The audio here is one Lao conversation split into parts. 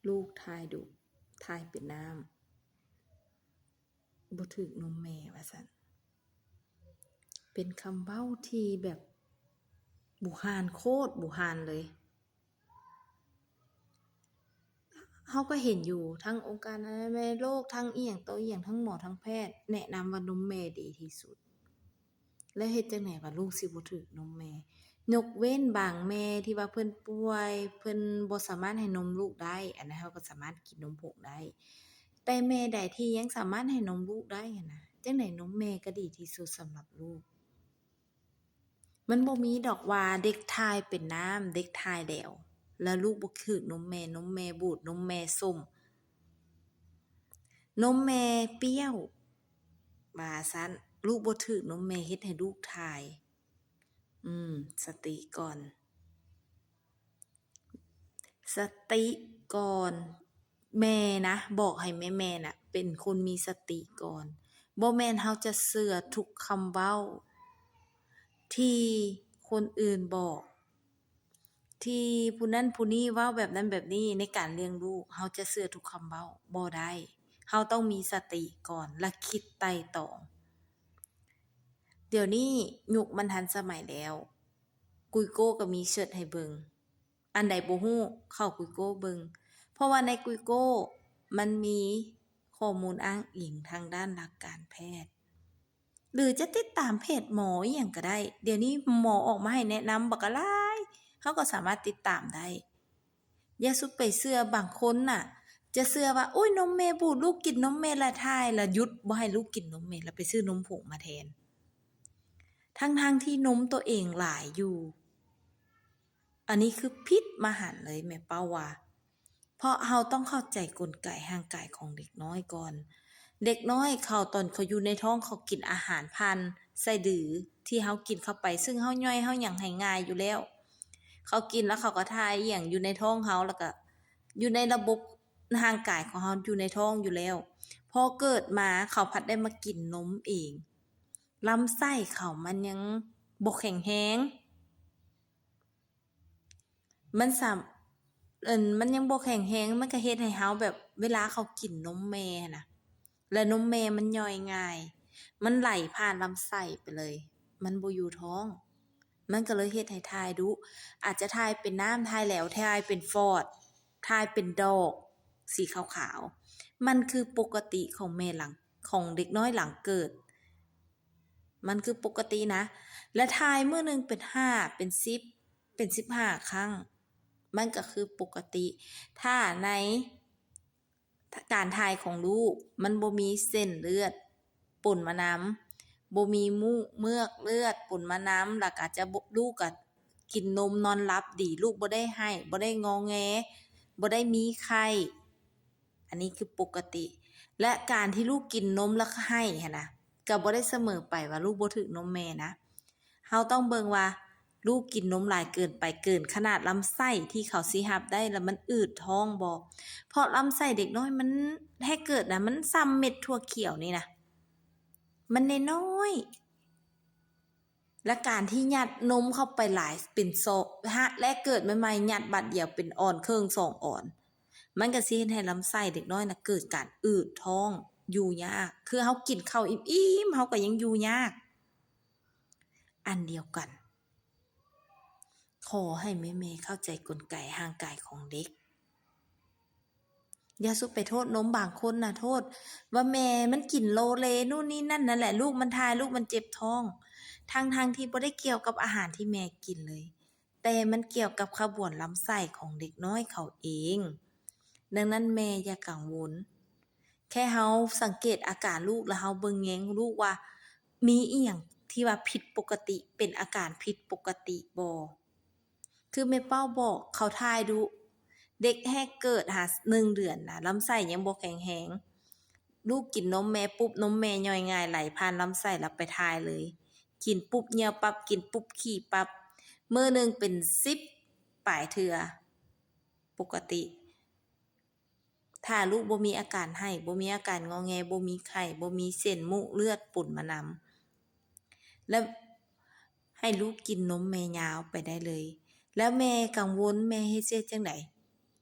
ລູກຖ່າຍດຸ ຖ່າຍເປັນນ້ຳ ບໍ່ຖືກນົມແມ່ວ່າຊັ້ນ. ເປັນຄຳເວົ້າທີ່ແບບບູຮານ ໂຄດບູຮານເລີຍ. ເຮົາກໍເຫັນຢູ່ ທັງອົງການອະນາໄມໂລກ ທັງອີ່ຫຍັງຕໍ່ອີ່ຫຍັງ ທັງໝໍທັງແພດ ແນະນຳວ່ານົມແມ່ດີທີ່ສຸດ. ແລ້ວເຮັດຈັ່ງໃດວ່າລູກຊິບໍ່ຖືກນົມແມ່? ຍົກເວັ້ນບາງແມ່ທີ່ວ່າເພິ່ນປ່ວຍ ເພິ່ນບໍ່ສາມາດໃຫ້ນົມລູກໄດ້ ອັນນັ້ນເຮົາກໍສາມາດກິນນົມຜົງໄດ້. ແຕ່ແມ່ໃດທີ່ຍັງສາມາດໃຫ້ນົມລູກໄດ້ຫັ້ນນະ ຈັ່ງໃດນົມແມ່ກໍດີທີ່ສຸດສຳລັບລູກ. ມັນບໍ່ມີດອກວ່າເດັກຖ່າຍເປັນນ້ຳ ເດັກຖ່າຍແຫຼວ ແລ້ວລູກບໍ່ຖືກນົມແມ່ ນົມແມ່ບູດ ນົມແມ່ສົ້ມ ນົມແມ່ປ່ຽວ ວ່າຊັ້ນ. ລູກບໍ່ຖືກນົມແມ່ເຮັດໃຫ້ລູກຖ່າຍ. ອືມ ສະຕິກ່ອນ ສະຕິກ່ອນ. ແມ່ນະ ບອກໃຫ້ແມ່ໆນະ ເປັນຄົນມີສະຕິກ່ອນ. ບໍ່ແມ່ນເຮົາຈະເຊື່ອທຸກຄຳເວົ້າທີ່ຄົນອື່ນບອກ ທີ່ຜູ້ນັ້ນຜູ້ນີ້ເວົ້າແບບນັ້ນແບບນີ້ໃນການລ້ຽງລູກ, ເຮົາຈະເຊື່ອທຸກຄຳເວົ້າບໍ່ໄດ້. ເຮົາຕ້ອງມີສະຕິກ່ອນ ແລະ ຄິດໄຕ່ຕອງ. ດຽວນີ້ຍຸກມັນທັນສະໄໝແລ້ວ, Google ກໍມີເສີດໃຫ້ເບິ່ງ. ອັນໃດບໍ່ຮູ້ ເຂົ້າ Google ເບິ່ງ, ເພາະວ່າໃນ Google ມັນມີຂໍ້ມູນອ້າງອີງທາງດ້ານຫຼັກການແພດ. ຫຼືຈະຕິດຕາມເພຈໝໍອີ່ຫຍັງກໍໄດ້. ດຽວນີ້ໝໍອອກມາໃຫ້ແນະນຳບັກຫຼາຍ, ເຮົາກໍສາມາດຕິດຕາມໄດ້. ຢ່າສຸໄປເຊື່ອບາງຄົນນະ, ຈະເຊື່ອວ່າ ໂອ້ຍ ນົມແມ່ບູດ, ລູກກິນນົມແມ່ລະຖ່າຍ, ລະຢຸດບໍ່ໃຫ້ລູກກິນນົມແມ່, ລະໄປຊື້ນົມຜົງມາແທນ. ທັງໆທີ່ນົມໂຕເອງຫຼາຍຢູ່. ອັນນີ້ຄືຜິດມະຫັນເລີຍ ແມ່ເປົ້າວ່າ. ເພາະເຮົາຕ້ອງເຂົ້າໃຈກົນໄກຮ່າງກາຍຂອງເດັກນ້ອຍກ່ອນ. ເດັກນ້ອຍເຂົາ ຕອນເຂົາຢູ່ໃນທ້ອງ ເຂົາກິນອາຫານຜ່ານສາຍດືທີ່ເຮົາກິນເຂົ້າໄປ, ຊຶ່ງເຮົາຍ່ອຍເຮົາຫຍັງໃຫ້ງ່າຍຢູ່ແລ້ວ. ເຂົາກິນແລ້ວເຂົາກໍຖ່າຍອີ່ຫຍັງຢູ່ໃນທ້ອງເຮົາ, ແລ້ວກໍຢູ່ໃນລະບົບຮ່າງກາຍຂອງເຮົາຢູ່ໃນທ້ອງຢູ່ແລ້ວ. ພໍເກີດມາເຂົາພັດໄດ້ມາກິນນົມເອງ, ລຳໄສ້ເຂົາມັນຍັງບໍ່ແຂງແຮງ. ມັນສາມ- ເອີ້ນ ມັນຍັງບໍ່ແຂງແຮງ, ມັນກໍເຮັດໃຫ້ເຮົາແບບ ເວລາເຂົາກິນນົມແມ່ຫັ້ນນະ ແລ້ວນົມແມ່ມັນຍ່ອຍງ່າຍ, ມັນໄຫຼຜ່ານລຳໄສ້ໄປເລີຍ, ມັນບໍ່ຢູ່ທ້ອງ, ມັນກໍເລີຍເຮັດໃຫ້ຖ່າຍດຸ, ອາດຈະຖ່າຍເປັນນ້ຳ, ຖ່າຍແຫຼວ, ຖ່າຍເປັນຟອດ, ຖ່າຍເປັນດອກສີຂາວໆ. ມັນຄືປົກກະຕິຂອງແມ່ຫຼັງ ຂອງເດັກນ້ອຍຫຼັງເກີດ. ມັນຄືປົກກະຕິນະ, ແລະ ຖ່າຍມື້ໜຶ່ງເປັນຫ້າ ເປັນສິບ ເປັນສິບຫ້າຄັ້ງ, ມັນກໍຄືປົກກະຕິ. ຖ້າໃນການຖ່າຍຂອງລູກ ມັນບໍ່ມີເສັ້ນເລືອດປົນມານຳ, ບໍ່ມີມູກເມືອກເລືອດປົນມານຳ, ແລ້ວກໍຈະບໍ່ ລູກກໍກິນນົມນອນຫຼັບດີ, ລູກບໍ່ໄດ້ໄຫ້, ບໍ່ໄດ້ງອແງ, ບໍ່ໄດ້ມີໄຂ້. ອັນນີ້ຄືປົກກະຕິ ແລະ ການທີ່ລູກກິນນົມແລ້ວໄຫ້ຫັ້ນນະ ກໍບໍ່ໄດ້ສະເໝີໄປວ່າລູກບໍ່ຖືກນົມແມ່ນະ. ເຮົາຕ້ອງເບິ່ງວ່າລູກກິນນົມຫຼາຍເກີນໄປ, ເກີນຂະໜາດລຳໄສ້ທີ່ເຂົາຊິຮັບໄດ້ ແລ້ວມັນອືດທ້ອງບໍ່? ເພາະລຳໄສ້ເດັກນ້ອຍມັນແຮກເກີດນະ ມັນສ່ຳເມັດຖົ່ວຂຽວນີ້ນະ, ມັນນ້ອຍໆ. ແລະ ການທີ່ຍັດນົມເຂົ້າໄປຫຼາຍເປັນຊອກ ຮະ ແລະ ເກີດໃໝ່ໆ ຍັດບາດດຽວເປັນອອນເຄິ່ງສອງອອນ, ມັນກໍຊິເຮັດໃຫ້ລຳໄສ້ເດັກນ້ອຍນະເກີດການອືດທ້ອງ, ຢູ່ຍາກ. ຄືເຮົາກິນເຂົ້າອີ່ມໆ ເຮົາກໍຍັງຢູ່ຍາກ. ອັນດຽວກັນ, ຂໍໃຫ້ແມ່ໆເຂົ້າໃຈກົນໄກຮ່າງກາຍຂອງເດັກ. ຢ່າສຸໄປໂທດນົມ, ບາງຄົນນະໂທດວ່າແມ່ມັນກິນໂລເລ ນູ່ນນີ້ນັ້ນ, ນັ້ນແຫຼະ ລູກມັນຖ່າຍ, ລູກມັນເຈັບທ້ອງ, ທັງໆທີ່ບໍ່ໄດ້ກ່ຽວກັບອາຫານທີ່ແມ່ກິນເລີຍ, ແຕ່ມັນກ່ຽວກັບຂະບວນລຳໄສ້ຂອງເດັກນ້ອຍເຂົາເອງ. ດັ່ງນັ້ນແມ່ຢ່າກັງວົນ, ແຄ່ເຮົາສັງເກດອາການລູກ ແລ້ວເຮົາເບິ່ງແຍງລູກວ່າມີອີ່ຫຍັງທີ່ວ່າຜິດປົກກະຕິ, ເປັນອາການຜິດປົກກະຕິບໍ່? ຄືແມ່ເປົ້າບອກ ເຂົາຖ່າຍດຸ, ເດັກແຮກເກີດຫາໜຶ່ງເດືອນນະ ລຳໄສ້ຍັງບໍ່ແຂງແຮງ, ລູກກິນນົມແມ່ປຸບ ນົມແມ່ຍ່ອຍງ່າຍ ໄຫຼຜ່ານລຳໄສ້ແລ້ວໄປຖ່າຍເລີຍ, ກິນປຸບຍ່ຽວປັບ ກິນປຸບຂີ້ປັບ, ມື້ໜຶ່ງເປັນສິບປາຍເທື່ອ ປົກກະຕິ. ຖ້າລູກບໍ່ມີອາການໄຫ້, ບໍ່ມີອາການງອແງ, ບໍ່ມີໄຂ້, ບໍ່ມີເສັ້ນມູກເລືອດປົນມານຳ, ແລ້ວໃຫ້ລູກກິນນົມແມ່ຍາວໄປໄດ້ເລີຍ. ແລ້ວແມ່ກັງວົນ, ແມ່ເຮັດ ຊິເຮັດຈັ່ງໃດ?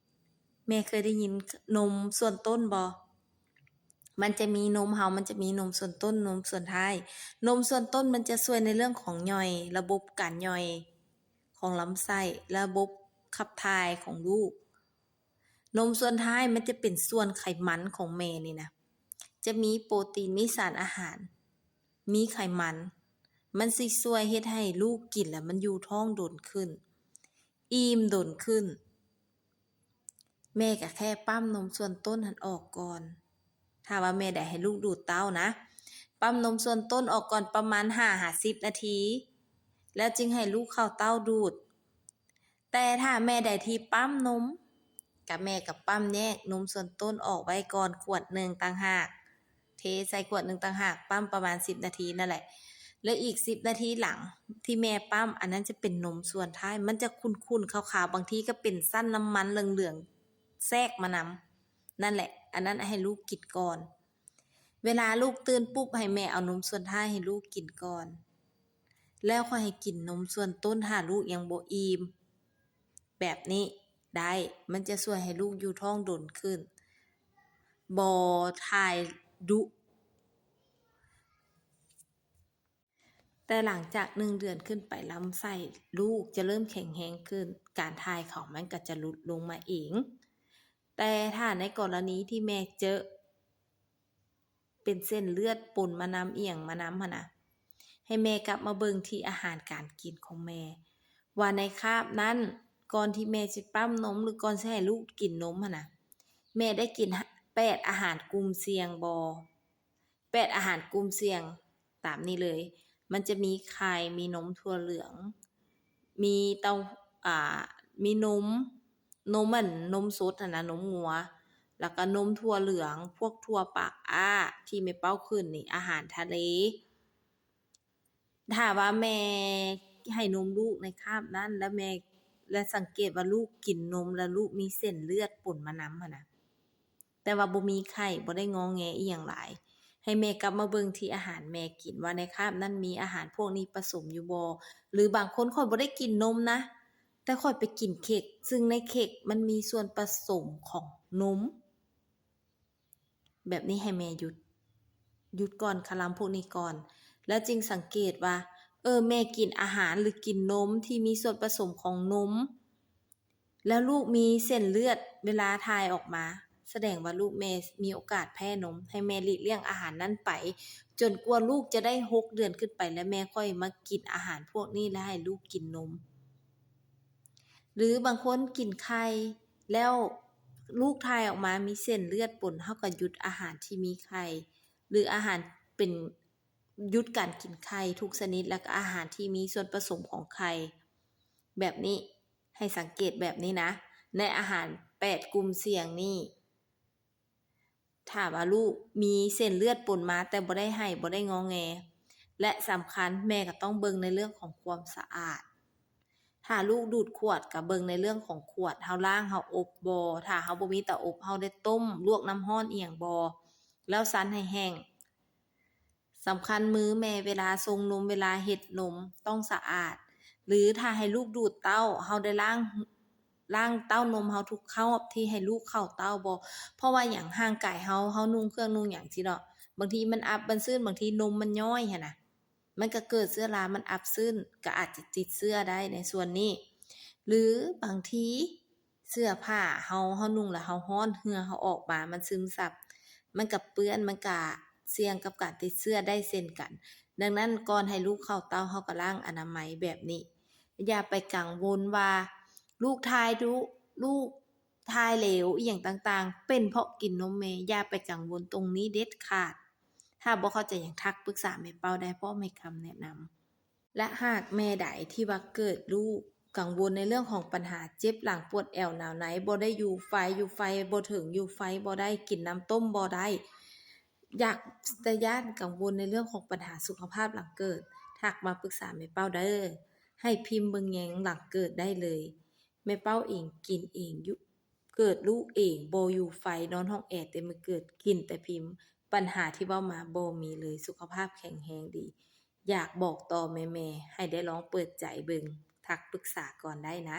ແມ່ເຄີຍໄດ້ຍິນນົມສ່ວນຕົ້ນບໍ່? ມັນຈະມີນົມເຮົາ ມັນຈະມີນົມສ່ວນຕົ້ນ ນົມສ່ວນທ້າຍ. ນົມສ່ວນຕົ້ນມັນຈະຊ່ວຍໃນເລື່ອງຂອງຍ່ອຍ ລະບົບການຍ່ອຍຂອງລຳໄສ້ ລະບົບຂັບຖ່າຍຂອງລູກ. ນົມສ່ວນທ້າຍມັນຈະເປັນສ່ວນໄຂມັນຂອງແມ່ນີ້ນະ ຈະມີໂປຣຕີນ ມີສານອາຫານ ມີໄຂມັນ ມັນຊິຊ່ວຍເຮັດໃຫ້ລູກກິນແລ້ວມັນຢູ່ທ້ອງດົນຂຶ້ນ ອີ່ມດົນຂຶ້ນ. ແມ່ກະແຄ່ປ້ຳນົມສ່ວນຕົ້ນຫັ້ນອອກກ່ອນ. ຖ້າວ່າແມ່ໃດໃຫ້ລູກດູດເຕົ້ານະ ປ້ຳນົມສ່ວນຕົ້ນອອກກ່ອນປະມານຫ້າຫາສິບນາທີ ແລ້ວຈຶ່ງໃຫ້ລູກເຂົ້າເຕົ້າດູດ. ແຕ່ຖ້າແມ່ໃດທີ່ປ້ຳນົມ ກະແມ່ກະປ້ຳແຍກນົມສ່ວນຕົ້ນອອກໄວ້ກ່ອນຂວດໜຶ່ງຕ່າງຫາກ ເທໃສ່ຂວດໜຶ່ງຕ່າງຫາກ ປ້ຳປະມານສິບນາທີນັ້ນແຫຼະ ແລະ ອີກສິບນາທີຫຼັງທີ່ແມ່ປ້ຳ ອັນນັ້ນຈະເປັນນົມສ່ວນທ້າຍ ມັນຈະຂຸ້ນໆຂາວໆ ບາງທີກະເປັນຊັ້ນນ້ຳມັນເຫຼືອງໆແຊກມານຳ. ນັ້ນແຫຼະ ອັນນັ້ນໃຫ້ລູກກິນກ່ອນ. ເວລາລູກຕື່ນປຸບ ໃຫ້ແມ່ເອົານົມສ່ວນທ້າຍໃຫ້ລູກກິນກ່ອນ ແລ້ວຄ່ອຍໃຫ້ກິນນົມສ່ວນຕົ້ນ ຖ້າລູກຍັງບໍ່ອີ່ມ. ແບບນີ້ໄດ້ ມັນຈະຊ່ວຍໃຫ້ລູກຢູ່ທ້ອງດົນຂຶ້ນ ບໍ່ຖ່າຍດຸ. ແຕ່ຫຼັງຈາກໜຶ່ງເດືອນຂຶ້ນໄປ ລຳໄສ້ລູກຈະເລີ່ມແຂງແຮງຂຶ້ນ ການຖ່າຍຂອງມັນກະຈະຫຼຸດລົງມາເອງ. ແຕ່ຖ້າໃນກໍລະນີທີ່ແມ່ເຈີ ເປັນເສັ້ນເລືອດປົນມານຳ ອີ່ຫຍັງມານຳຫັ້ນນະ ໃຫ້ແມ່ກັບມາເບິ່ງທີ່ອາຫານການກິນຂອງແມ່ ວ່າໃນຄາບນັ້ນ ກ່ອນທີ່ແມ່ຊິປ້ຳນົມ ຫຼື ກ່ອນຊິໃຫ້ລູກກິນນົມຫັ້ນນະ ແມ່ໄດ້ກິນແປດອາຫານກຸ່ມສ່ຽງບໍ່? ແປດອາຫານກຸ່ມສ່ຽງຕາມນີ້ເລີຍ ມັນຈະມີໄຂ່ ມີນົມຖົ່ວເຫຼືອງ ມີເຕົ້າ ອາ ມີນົມ ນົມ ອັນ ນົມສົດຫັ້ນນະ ນົມງົວ ແລ້ວກະນົມຖົ່ວເຫຼືອງ ພວກຖົ່ວປາກອ້າທີ່ແມ່ເປົ້າຂຶ້ນນີ້ ອາຫານທະເລ. ຖ້າວ່າແມ່ໃຫ້ນົມລູກໃນຄາບນັ້ນ ແລ້ວແມ່ ແລະ ສັງເກດວ່າລູກກິນນົມ ແລ້ວລູກມີເສັ້ນເລືອດປົນມານຳຫັ້ນນະ ແຕ່ວ່າບໍ່ມີໄຂ້ ບໍ່ໄດ້ງອແງອີ່ຫຍັງຫຼາຍ ໃຫ້ແມ່ກັບມາເບິ່ງທີ່ອາຫານແມ່ກິນ ວ່າໃນຄາບນັ້ນມີອາຫານພວກນີ້ປະສົມຢູ່ບໍ່? ຫຼື ບາງຄົນ ຂ້ອຍບໍ່ໄດ້ກິນນົມນະ ແຕ່ຂ້ອຍໄປກິນເຄັກ ຊຶ່ງໃນເຄັກມັນມີສ່ວນປະສົມຂອງນົມ. ແບບນີ້ໃຫ້ແມ່ຢຸດ ຢຸດກ່ອນຄະລຳພວກນີ້ກ່ອນ ແລ້ວຈຶ່ງສັງເກດວ່າ ເອີ ແມ່ກິນອາຫານ ຫຼື ກິນນົມທີ່ມີສ່ວນປະສົມຂອງນົມ ແລ້ວລູກມີເສັ້ນເລືອດເວລາຖ່າຍອອກມາ ສະແດງວ່າລູກແມ່ມີໂອກາດແພ້ນົມ. ໃຫ້ແມ່ຫຼີກລ່ຽງອາຫານນັ້ນໄປ ຈົນກວ່າລູກຈະໄດ້ຫົກເດືອນຂຶ້ນໄປ ແລ້ວແມ່ຄ່ອຍມາກິນອາຫານພວກນີ້ ແລ້ວໃຫ້ລູກກິນນົມ. ຫຼື ບາງຄົນກິນໄຂ່ ແລ້ວລູກຖ່າຍອອກມາມີເສັ້ນເລືອດປົນ ເຮົາກະຢຸດອາຫານທີ່ມີໄຂ່ ຫຼື ອາຫານເປັນ ຢຸດການກິນໄຂ່ທຸກຊະນິດ ແລະ ກະອາຫານທີ່ມີສ່ວນປະສົມຂອງໄຂ່. ແບບນີ້ ໃຫ້ສັງເກດແບບນີ້ນະ ໃນອາຫານແປດກຸ່ມສ່ຽງນີ້ ຖ້າວ່າລູກມີເສັ້ນເລືອດປົນມາ ແຕ່ບໍ່ໄດ້ໄຫ້ ບໍ່ໄດ້ງອແງ ແລະ ສຳຄັນ ແມ່ກະຕ້ອງເບິ່ງໃນເລື່ອງຂອງຄວາມສະອາດ. ຖ້າລູກດູດຂວດ ກະເບິ່ງໃນເລື່ອງຂອງຂວດ ເຮົາລ້າງ ເຮົາອົບບໍ່? ຖ້າເຮົາບໍ່ມີເຕົາອົບ ເຮົາໄດ້ຕົ້ມ ລວກນ້ຳຮ້ອນອີ່ຫຍັງບໍ່? ແລ້ວສັນໃຫ້ແຫ້ງ. ສຳຄັນມືແມ່ເວລາຊົງນົມ ເວລາເຮັດນົມຕ້ອງສະອາດ ຫຼື ຖ້າໃຫ້ລູກດູດເຕົ້າ ເຮົາໄດ້ລ້າງ ລ້າງເຕົ້ານົມເຮົາທຸກຮອບທີ່ໃຫ້ລູກເຂົ້າເຕົ້າບໍ່? ເພາະວ່າຫຍັງ? ຮ່າງກາຍເຮົາ ເຮົານຸ່ງເຄື່ອງນຸ່ງຫຍັງຊີ້ເນາະ ບາງທີມັນອັບມັນຊື້ນ ບາງທີນົມມັນຍ້ອຍຫັ້ນນະ ມັນກະເກີດເຊື້ອລາ ມັນອັບຊື້ນ ກະອາດຈະຕິດເຊື້ອໄດ້ໃນສ່ວນນີ້ ຫຼື ບາງທີ ເສື້ອຜ້າເຮົາ ເຮົານຸ່ງແລ້ວເຮົາຮ້ອນ ເຫື່ອເຮົາອອກມາ ມັນຊຶມຊັບ ມັນກະເປື້ອນ ມັນກະສ່ຽງກັບການຕິດເຊື້ອໄດ້ເຊັ່ນກັນ. ດັ່ງນັ້ນ ກ່ອນໃຫ້ລູກເຂົ້າເຕົ້າ ເຮົາກະລ້າງອະນາໄມແບບນີ້. ຢ່າໄປກັງວົນວ່າ ລູກຖ່າຍດຸ ລູກຖ່າຍເຫຼວ ອີ່ຫຍັງຕ່າງໆ ເປັນເພາະກິນນົມແມ່. ຢ່າໄປກັງວົນຕົງນີ້ເດັດຂາດ. ຖ້າບໍ່ເຂົ້າໃຈຫຍັງ ທັກປຶກສາແມ່ເປົ້າໄດ້ ພ້ອມໃຫ້ຄຳແນະນຳ. ແລະ ຫາກແມ່ໃດທີ່ວ່າເກີດລູກກັງວົນໃນເລື່ອງຂອງບັນຫາເຈັບຫຼັງ ປວດແອວ ໜາວໃນ ບໍ່ໄດ້ຢູ່ໄຟ ຢູ່ໄຟບໍ່ເຖິງ ຢູ່ໄຟບໍ່ໄດ້ ກິນນ້ຳຕົ້ມບໍ່ໄດ້ ຢາກ ແຕ່ຢ້ານກັງວົນໃນເລື່ອງຂອງບັນຫາສຸຂະພາບຫຼັງເກີດ ທັກມາປຶກສາແມ່ເປົ້າເດີ. ໃຫ້ພິມເບິ່ງແຍງຫຼັງເກີດໄດ້ເລີຍ. ແມ່ເປົ້າເອງກິນເອງຢູ່ ເກີດລູກເອງ ບໍ່ຢູ່ໄຟ ນອນຫ້ອງແອ ແຕ່ມື້ເກີດ ກິນແຕ່ພິມ. ບັນຫາທີ່ເວົ້າມາບໍ່ມີເລີຍ ສຸຂະພາບແຂງແຮງດີ. ຢາກບອກຕໍ່ແມ່ໆ ໃຫ້ໄດ້ລອງເປີດໃຈເບິ່ງ ທັກປຶກສາກ່ອນໄດ້ນະ.